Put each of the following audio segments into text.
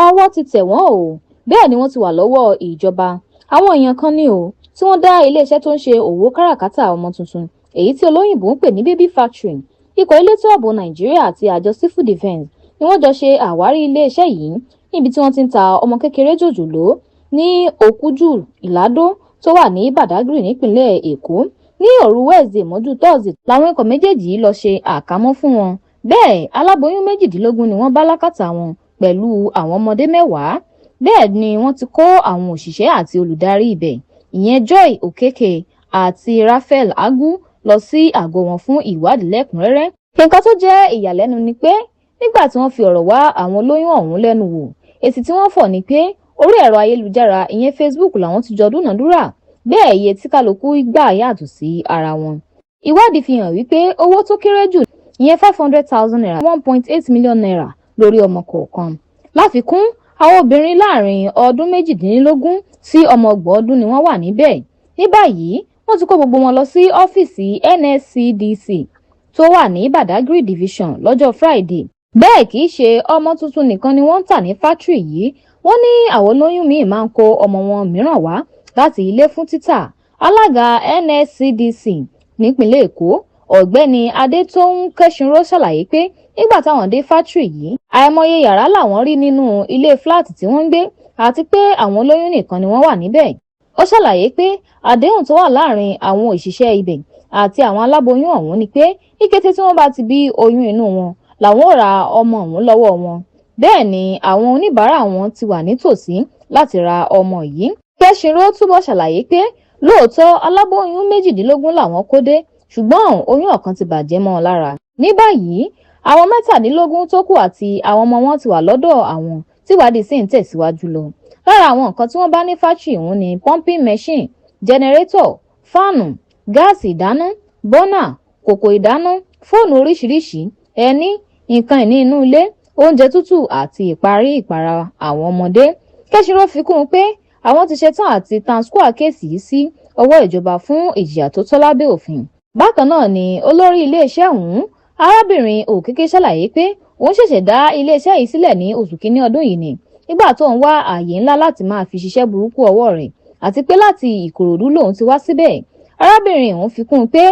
Ọwọ́ ti tẹ̀ wọ́n o, bẹ́ẹ̀ ni wọ́n ti wà lọ́wọ́ ìjọba. Àwọn èèyàn kan ni o, tí wọ́n dá iléeṣẹ́ tó ń ṣe òwò káràkátà ọmọ tuntun, èyí tí olóyìnbó ń pè ní baby factory. Ikọ̀ elétò ààbò Nàìjíríà àti àjọ Civil Defence ni wọ́n jọ ṣe àwárí iléeṣẹ́ yìí níbi tí wọ́n ti ń ta ọmọ kékeré jòjòló ní Òkújú Ìládó tó wà ní Badagry nípìnlẹ̀ Èkó. Ní òru Wednesday mọ́jú Thursday làwọn ikọ̀ méjèèjì yìí lọ ṣe àkámọ́ fún wọn. Bẹ́ẹ̀ aláboyún 18 ni wọ́n bá lákàtà wọn pẹ̀lú àwọn ọmọdé 10. Bẹ́ẹ̀ ni wọ́n ti kó àwọn òṣìṣẹ́ àti olùdarí ibẹ̀, ìyẹn Joy Okeke àti Raphael Agu, lọ sí àgọ́ wọn fún ìwádìí lẹ́kùn-ún-rẹ́rẹ́. Nǹkan tó jẹ́ ìyàlẹ́nu ni pé nígbà tí wọ́n fi ọ̀rọ̀ wá àwọn olóyún ọ̀hún lẹ́nu wò, èsì tí wọ́n fọ̀ ni pé orí ẹ̀rọ ayélujára, ìyẹn Facebook, làwọn ti jọ dúnàádúrà. Bẹ́ẹ̀ iye tí kálukú gbà yàtọ̀ sí ara wọn. Ìwádìí fi hàn wípé owó tó kéré jù, ìyẹn ₦500,000, ₦1.8 million lórí ọmọ kọ̀ọ̀kan. Láfikún, àwọn obìnrin láàrin ọdún 18 sí ọmọ 30 ọdún ni wọ́n wà níbẹ̀. Ní báyìí, wọ́n ti kó gbogbo wọn lọ sí ọ́fíìsì NSCDC tó wà ní Badagry Division lọ́jọ́ Friday. Bẹ́ẹ̀ kì í ṣe ọmọ tuntun nìkan ni wọ́n ń tà ní factory yìí. Wọ́n ní àwọn olóyún míì máa ń kó ọmọ wọn mìíràn wá láti ilé fún títà. Alága NSCDC nípìnlẹ̀ Èkó, Ọ̀gbẹ́ni Adétóun Kẹ́sìnrò, ṣàlàyé pé nígbà táwọn dé factory yìí, àìmọye yàrá làwọn rí nínú ilé fúláàtì tí wọ́n ń gbé, àti pé àwọn olóyún nìkan ni wọ́n wà níbẹ̀. Ó ṣàlàyé pé àdéhùn tó wà láàrin àwọn òṣìṣẹ́ ibẹ̀ àti àwọn aláboyún ọ̀hún ni pé ní kété tí wọ́n bá ti bí oyún inú wọn làwọn ò ra ọmọ ọ̀hún lọ́wọ́ wọn. Bẹ́ẹ̀ ni àwọn oníbàárà wọn ti wà nítòsí láti ra ọmọ yìí. Kẹ́sìnrò túbọ̀ ṣàlàyé pé lóòótọ́ aláboyún 18 làwọn kó dé, ṣùgbọ́n oyún ọ̀kan ti bàjẹ́ mọ́ ọn lára. Ní báyìí, àwọn 17 tó kù àti àwọn ọmọ wọn ti wà lọ́dọ̀ àwọn, tíwádìí sì ń tẹ̀síwájú lọ. Lára àwọn nǹkan tí wọ́n bá ní factory ọ̀hún ni pumping machine, jẹnẹrétọ̀, fáànù, gáàsì ìdáná, burner, kòkò ìdáná, fóònù oríṣiríṣiì, ẹní, nǹkan ìní inú ilé, oúnjẹ tútù àti ìparí ìpara àwọn ọmọdé. Kẹ́sìnrò fi kún un pé àwọn ti ṣetán àti transfer case yìí sí ọwọ́ ìjọba fún ìjìyà tó tọ́ lábẹ́ òfin. Bákan náà ni olórí iléeṣẹ́ ọ̀hún, arábìnrin Òkèké, ṣàlàyé pé òun ṣẹ̀ṣẹ̀ dá iléeṣẹ́ yìí sílẹ̀ ní oṣù kínní ọdún yìí ni, nígbà tó ń wá ààyè ńlá láti máa fi ṣiṣẹ́ burúkú ọwọ́ rẹ̀, àti pé láti Ìkòròdú lòun ti wá síbẹ̀. Arábìnrin ọ̀hún fi kún un pé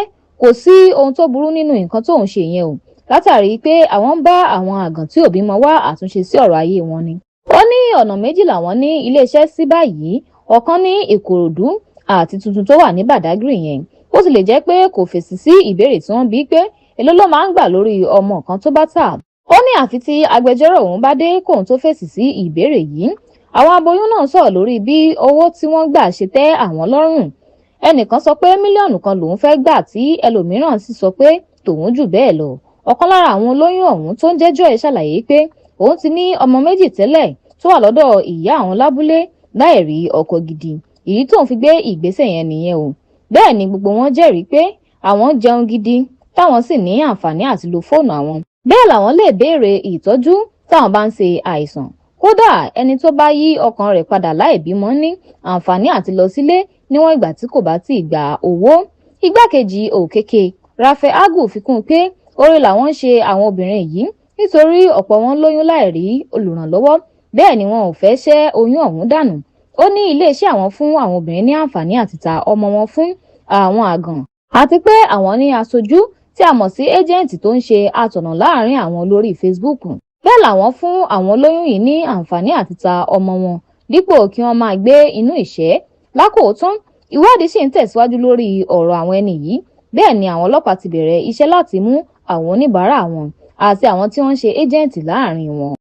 kò sí ohun tó burú nínú nǹkan tóun ṣe yẹn o, látàrí pé àwọn ń bá àwọn àgàn tí ò bímọ wá àtúnṣe sí ọ̀rọ̀ ayé wọn ni. Ó ní ọ̀nà méjì làwọn ní iléeṣẹ́ sí báyìí, ọ̀kan ní Ìkòròdú àti tuntun tó wà ní Badagry yẹn. Ó sì lè jẹ́ pé kò fèsì sí ìbéèrè tí wọ́n bí pé èló ló máa ń gbà lórí ọmọ kan tó bá tà. Ó ní àfi tí agbẹjọ́rò òun bá dé kóun tó fèsì sí ìbéèrè yìí. Àwọn aboyún náà sọ̀rọ̀ lórí bí owó tí wọ́n gbà ṣe tẹ́ àwọn lọ́rùn. Ẹnìkan sọ pé 1 mílíọ̀nù lòun fẹ́ gbà, tí ẹlòmíràn sì sọ pé tòun jù bẹ́ẹ̀ lọ. Ọ̀kan lára àwọn olóyún ọ̀hún tó ń jẹ́ Joy ṣàlàyé pé òun ti ní ọmọ méjì tẹ́lẹ̀ tó wà lọ́dọ̀ ìyá àwọn lábúlé láì rí ọkọ gidi, èyí tóun fi gbé ìgbésẹ̀ yẹn nìyẹn o. Bẹ́ẹ̀ ni gbogbo wọn jẹ́rìí pé àwọn jẹun gidi, táwọn sì ní àǹfààní àti lo fóònù àwọn. Bẹ́ẹ̀ làwọn lè béèrè ìtọ́jú táwọn bá ń ṣe àìsàn. Kódà, ẹni tó bá yí ọkàn rẹ̀ padà láì bímọ ní àǹfààní àti lọ sílé níwọ̀n ìgbà tí kò bá tíì gba owó. Igbákejì Òkèké, Raphael Agu, fi kún un pé oore làwọn ń ṣe àwọn obìnrin yìí, nítorí ọ̀pọ̀ wọn lóyún láì rí olùrànlọ́wọ́, bẹ́ẹ̀ ni wọn ò fẹ́ ṣẹ́ oyún ọ̀hún dànù. Ó ní iléeṣẹ́ àwọn fún àwọn obìnrin ní àǹfààní àti ta ọmọ wọn fún àwọn àgàn, àti pé àwọn ní aṣojú tí a mọ̀ sí agent tó ń ṣe atọ̀nà láàrin àwọn lórí Facebook. Bẹ́ẹ̀ làwọn fún àwọn olóyún yìí ní àǹfààní àti ta ọmọ wọn dípò kí wọ́n máa gbé inú ìṣẹ́. Lákòótán, ìwádìí sì ń tẹ̀síwájú lórí ọ̀rọ̀ àwọn ẹni yìí. Bẹ́ẹ̀ ni àwọn ọlọ́pàá ti bẹ̀rẹ̀ iṣẹ́ láti mú àwọn oníbàárà wọn àti àwọn tí wọ́n ń ṣe agent láàrin wọn.